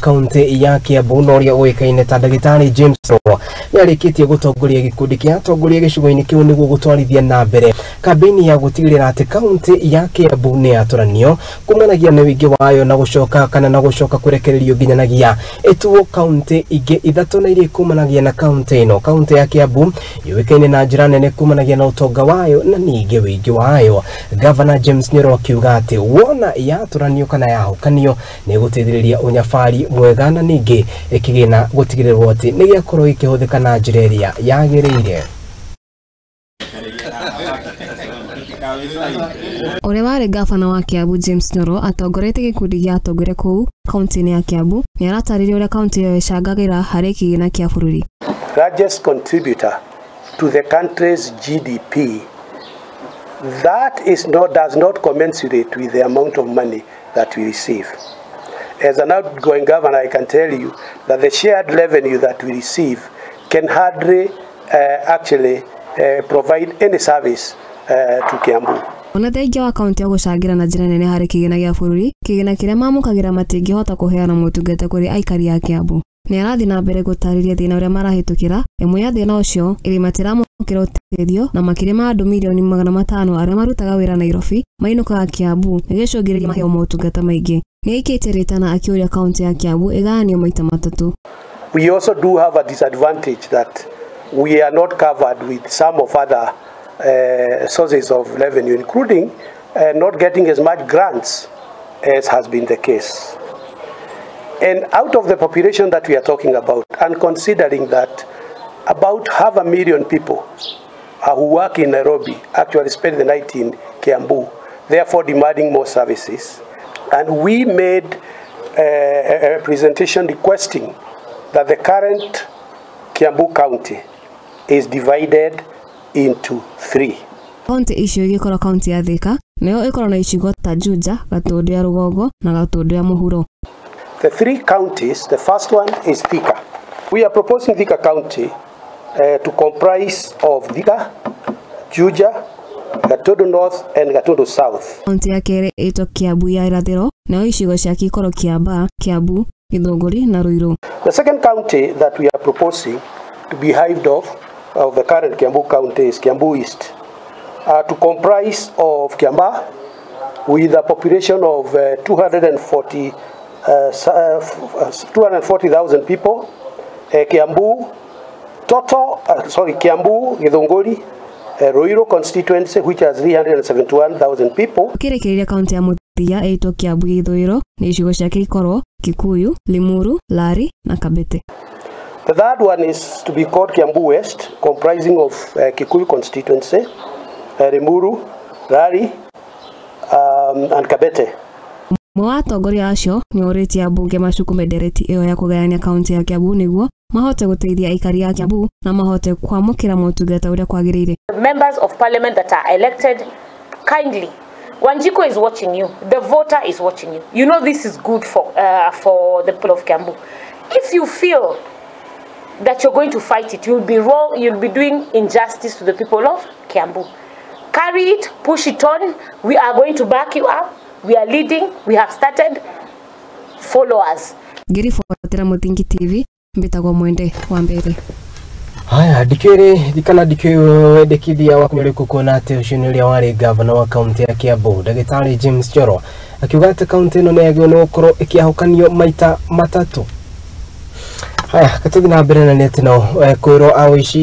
kaunti ya Kiambu na ũrĩa ũĩkaine ta ndagĩtarĩ James Nyoro nĩarĩkĩtie gũtongoria gĩkundi kĩa atongoria gĩcigo-inĩ kĩu nĩguo gũtwarithia na mbere kambĩini ya gũtigĩrĩra atĩ kaunti ya Kiambu nĩ yatũranio kumanagia na ũingĩ wayo na gũcoka kana na gũcoka kũrekererio nginyanagia ĩtuo kaunti ingĩ ithatũ na iria kumanagia na kaunti ĩno. Kaunti ya Kiambu yũĩkaine na njĩra nene kumanagia na ũtonga wayo na ningĩ ũingĩ wayo. Gavana James Nyoro akiuga atĩ wona yatũranio kana yahũkanio nĩ gũteithĩrĩria ũnyabari mwega na ningĩ ĩkĩgĩna gũtigĩrĩrwo atĩ nĩ gĩakorwo gĩkĩhũthĩka na njĩra ĩrĩa yagĩrĩire. Ũrĩa warĩ gavana wa Kiambu James Nyoro atongoretie gĩkundi gĩa atongoria kũu kaunti-inĩ ya Kiambu nĩ aratarĩria ũrĩa kaunti ĩyo ĩcangagĩra harĩ kĩgĩna kĩa bũrũri. Largest contributor to the country's GDP, that is not, does not commensurate with the amount of money that we receive. As an outgoing governor, I can tell you that the shared revenue that we receive can hardly actually provide any service to Kiambu. Ona thengia wa kaunti ya gũcangĩra na njĩra nene harĩ kĩgĩna gĩa bũrũri, kĩgĩna kĩrĩa mamũkagĩra matingĩhota kũheana motungata kũrĩ aikari a Kiambu. Nĩ arathiĩ na mbere gũtarĩria thĩna ũrĩa marahĩtũkĩra. Ĩmwe ya thĩna ũcio ĩrĩ matiramũkĩra ũteithio na makĩria ma andũ 500,000,000 arĩa marutaga wĩra Nairobi mainũkaga Kiambu nĩgĩcũngĩrĩria maheo motungata maingĩ. Nĩ aikĩtie rĩtana akĩũria kaunti ya Kiambu ĩgayanio maita matatũ. We also do have a disadvantage that we are not covered with some of other sources of revenue, including not getting as much grants as has been the case. And out of the population that we are talking about, and considering that about 500,000 people who work in Nairobi actually spend the night in Kiambu, therefore demanding more services. And we made a presentation requesting that the current Kiambu County is divided into three. Kaunti icio igĩkorwo kaunti ya Thika nayo ĩkorwo na icigo ta Juja, Gatundu ya Rũgongo na Gatundu ya Mũhuro. The three counties, the first one is Thika. We are proposing Thika County to comprise of Thika, Juja, Gatundu North and Gatundu South. Kaunti ya kerĩ ĩtwo Kiambu ya Irathĩro nayo icigo ciake ikorwo Kiambaa, Kiambu, Githũngũri na Ruiru. The second county that we are proposing to be hived off of the current Kiambu County is Kiambu East, to comprise of Kiambaa with a population of 240,000 people, Kiambu total, Kiambu, Githunguri, Ruiru constituency, which has 371,000 people. Ũkĩrĩkĩrĩria kaunti ya mũthia ĩtwo Kiambu Gĩthũĩro nĩ icigo ciake ikorwo Kikuyu, Limuru, Lari na Kabete. The third one is to be called Kiambu West, comprising of Kikuyu constituency, Limuru, Lari, and Kabete. Ũmwe wa atongoria acio nĩ orĩtie ambunge macukume ndereti ĩyo ya kũgayania kaunti ya Kiambu nĩguo mahote gũteithia aikari a Kiambu na mahote kwamũkĩra motungata ũrĩa kwagĩrĩire. Members of parliament that are elected, kindly, Wanjiko is watching you, the voter is watching you. You know this is good for the people of Kiambu. If you feel that you're going to fight it, you'll be wrong, you'll be doing injustice to the people of Kiambu. Carry it, push it on. We are going to back you up. We are leading, we have started. Follow us. Ngĩribotera Mũthingi TV, mbĩtagwo Mwende wa Mbere. Haya, ndikĩrĩ kana ndikĩwendekithia wa kũrĩ kuona atĩ ũcio nĩ ũrĩa warĩ gavana wa kaunti ya Kiambu ndagĩtarĩ James Nyoro akiuga atĩ kaunti ĩno nĩ yagĩrĩirwo nĩ gũkorwo ĩkĩahũkanio maita matatũ. Haya, katũthiĩ na mbere na nĩ atĩ no kwĩrwo aũici